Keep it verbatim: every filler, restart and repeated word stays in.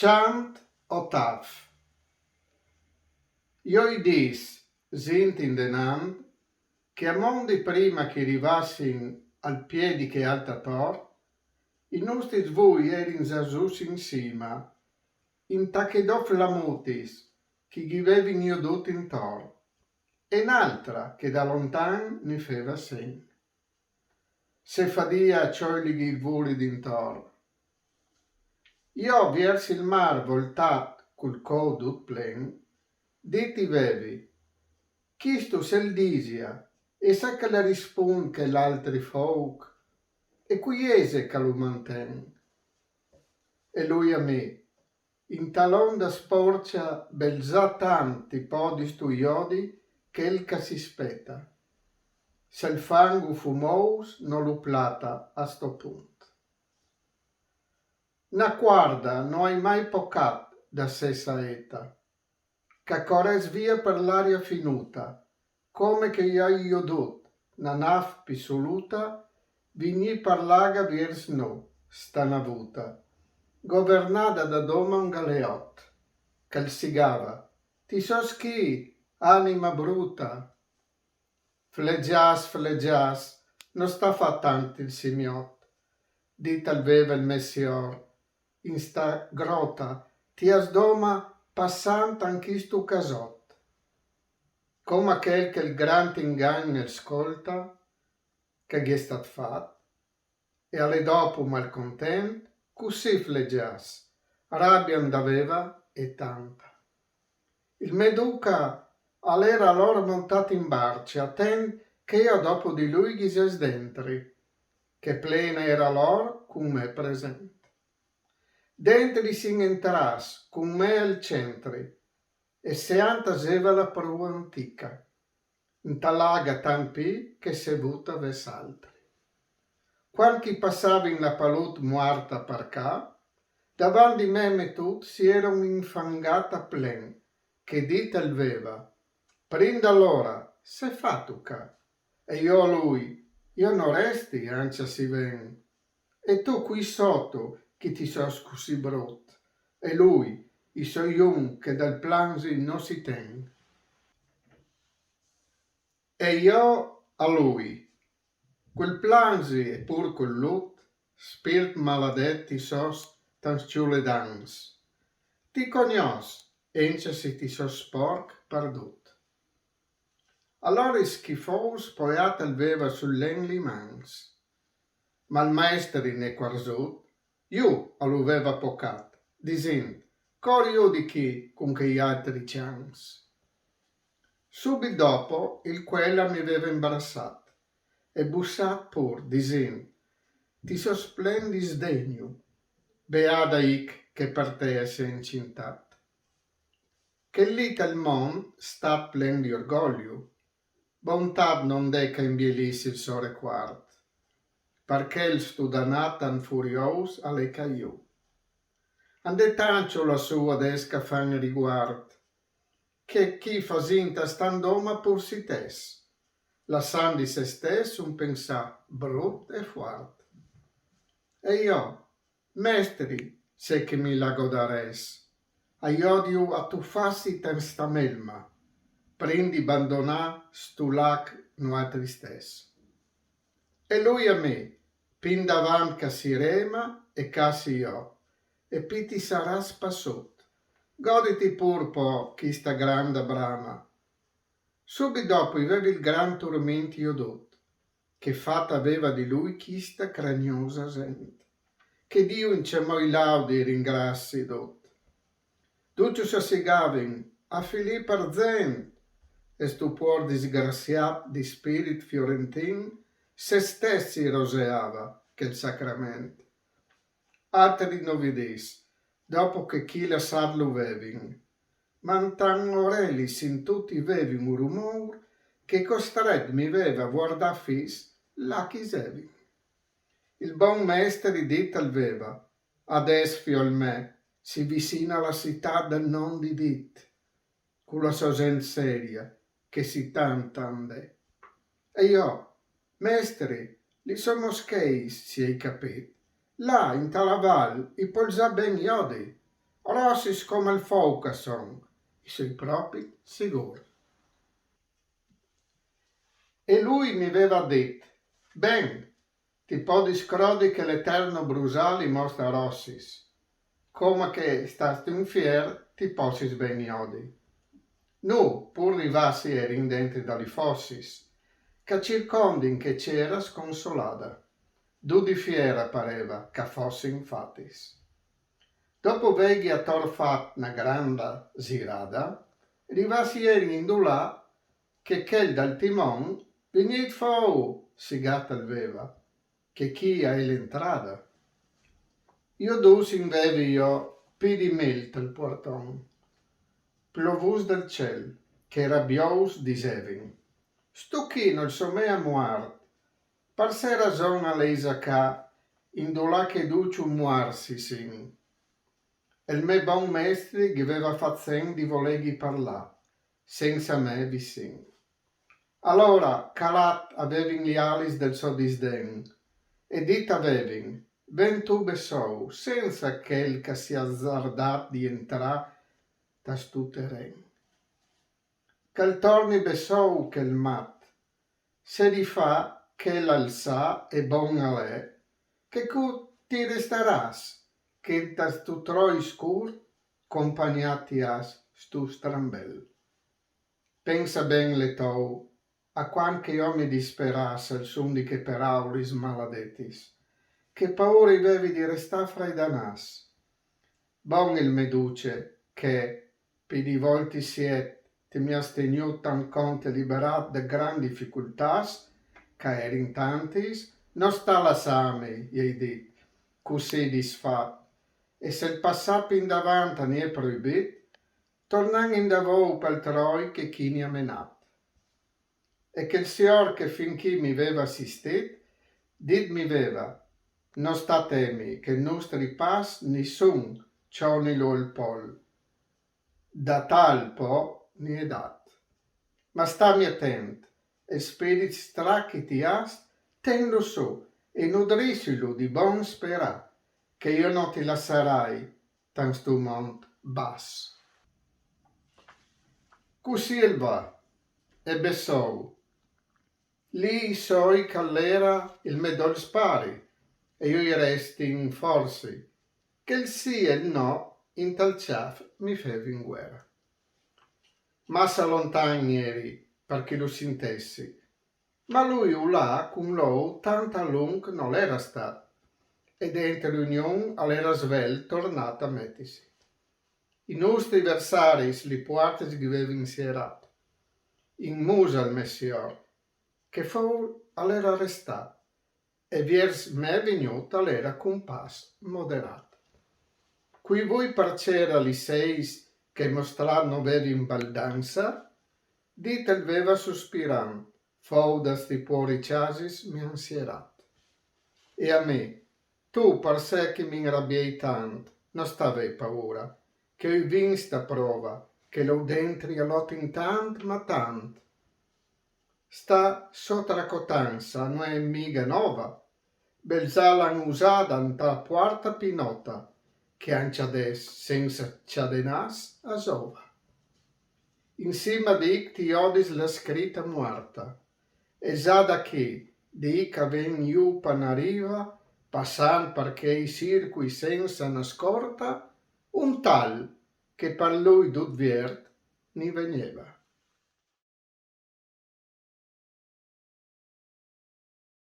Cjant otâf. Jo i dîs, zint indenant, che a mondi prima ch'i rivassin al piè di chê alta tor, i nustris vui erin za zûs in sima, inta chê dôf lamutis ch'i ghi vevin jodût intor, e n'altra che da lontan ni feva sen. Se fadìa a cjoilighi il vûl dintor. Jo viers il mâr voltât cul cou dut plen, dit i vevi: «Chistu se 'l disia, e sa che 'l rispund chel altri fouc? E cui ese ch'a lu manten?» E lui a mi: «Inta l'onda sporcja bel za tant ti podistu jodi chel ch'a si speta, se il fangu fumous no lu plata a sto punt.» Na cuarda no ai mai pocât da sê saeta, ch'a corès via par l'aria finuta, come che i ai jodût na nâf pissuluta vignî par l'aga viers nô, sta navuta, governada da doma un galeot, ch'al sigava: «Ti sos chi, anima bruta?» «Flegiàs, flegiàs, no sta fâ tant il simiot», dit al veva il me siôr, «in sta grota ti âs doma passant an chistu casot.» Coma chel che il grant ingagn al scolta, ch'a ghi è stât fat, e al è dopo malcontent, cussì flegiàs, rabia 'nd aveva e tanta. Il me duca al era alor montât in barcja, atent che jo dopo di lui ghi zès dentri, che plena era l'or cun me present. Dentri sin entrâts cun me al centri, e seant a zeva la prua antica, inta l'aga tant pi che se vuta ves altri. Cuant ch'i passavin la palut muarta par ca, davant di me metût si era un infangât a plen, che dit al veva: «Prin d'alora, se fatu ca?» E jo a lui: «Jo no resti, ancia si ven.» «E tu cui sotu ch'i ti sos cussì brut?» E lui: «I soi un che dal planzi no si ten.» E jo a lui: «Cul planzi e pur cul lut, spirt maladet, ti sos tant scjuledans. Ti cognos, encja si ti sos sporc pardut.» Alora il schifous poiât al veva sul len li mans. Ma il mestri, necuarzut, jù a lu veva pocât, disint: «Cor jù di chi cun chei altri cjans.» Subit dopo il cuel a mi veva imbrassât e bussât pur, disint: «Ti sos plen di sdegnu, beada ic che par te s'è incintât.» Chel li tal mont, stât plen di orgogliu, bontât no 'nd è ch'a imbielìs il so recuart, parcè stu danât tant furious al è ca jù. And è tancjo lassù adès ch'a fan riguart, che chi fasint a stan doma pur si tes, lassant di se stes un pensâ brut e fuart. E jo, mestri, se che mi la godarès, a jodiu a tufâsi tant sta melma, prin di bandonâ stu lac nuatri stes. E lui a mi: «Pi indavant ca si rema e ca si jo, e pi ti sarâs passut. Goditi pur po chista granda brama.» Subit dopo i vevi il gran turmint jodut, che fat aveva di lui chista cragnosa zent, che Diu incjamò i laudi e i ringrazi dut. Ducju s'assigavin a filî par zent, e stu puor disgrassiât di spirit fiorentin se stes i roseava chel sacrament. Altri no vi dîs, dopo che chi lassât lu vevin, ma intan oreli sintût i vevi un rumour che costret mi veva a vuardâ fis là ch'i zevin. Il bon mestri dit al veva: «Adès, fiol me, si vicina la citât dal non di dit, cu la so zent seria, che si tanta and è.» E jo: «Mestri, li so moscheis, si i ai capît, là inta la val i pol za ben jodi.» Rossis come il fou che son, i soi propit sigur. E lui mi veva dit: Ben, ti podis crodi che l'eterno brusal i mostra rossis, coma che stast un fier ti possis ben jodi. Nu, pur rivassi erin dentri da li fossis, che circondin che c'era sconsolada. Du di fiera pareva che fossin fatis. Dopo veghi ator fat na granda zirada, rivassi erin indulà che quel dal timon: Vignit fou, sigat al veva, che quia è l'entrada. Io dus in vevi jo pi di mil tal puarton, plovus dal cel, che rabious disevin: Stu chi nol somea muart, par se rason a leisa ca, indulà che duciu muarsi sin. E il me bon mestri ghi veva fat sen di voleghi parlà, sensa me visin. Alora calat avevin li alis del so disden, e dit avevin: Ven tu bessou, sensa quel che si azardat di entrà ta stu teren. Che al torni bessou quel mat, se di fa che l'alzà e bon al è, che cu ti restaras, che ta stu troi scur compagnat ti as stu strambel. Pensa ben, letou, a quant che jo mi disperas al sun di che peraulis maladetis, che paura i vevi di restà fra i danas. Bon il me duce, che pi di volti siet ti mi as tegnut tant cont e liberat da gran dificultàs, che erin tantis, no sta lassami, i ai dit, cussì disfat, e se il passà pi indavant a ni è proibit, tornan indavou pal troi che chi ni ha menat. E che il Sior che fin chi mi veva assistit, dit mi veva: No sta temi, che nustri pass nissun cionilu al pol. Da tal po ni è dat. Ma stami atent, e spirit strach che ti ast, tenlu su e nudrisilu di bon sperà, che io no ti lassarai tan stu mont bass. Cussì el va, e bessou. Li soi ch'al era il me dolç pari, e io i resti in forsi, che il sì e il no in tal ciaf mi fevin guera. Massa lontan eri, par chi lu sintessi, ma lui ulà cun lou tant a lunc no l'era stat, e dentri riuniun al era svelt tornat a metisi. I nustri versaris li puartis ghi vevin sierat, in musa al me sior, che foul al era restà, e viers me vignut al era cun pass moderat. Cui vui par c'era li seis che mostrà no vevin baldansa, dit el veva suspirant: Fou da sti puori ciasis mi han sierat. E a mi: Tu, par se che mi inrabiei tant, no sta vei paura, che oi vinst a prova, che lou dentri a lotin tant, ma tant. Sta sotracotansa no è miga nova, belzà l'han usada anta puarta pi nota, che ancja adess sensa ciadenass a zova. In sima di ic ti odis la scrita muarta, e za da chi, di ic a ven ju pa na riva, passant par chei circui sensa na scorta, un tal che par lui dut viert ni vegneva.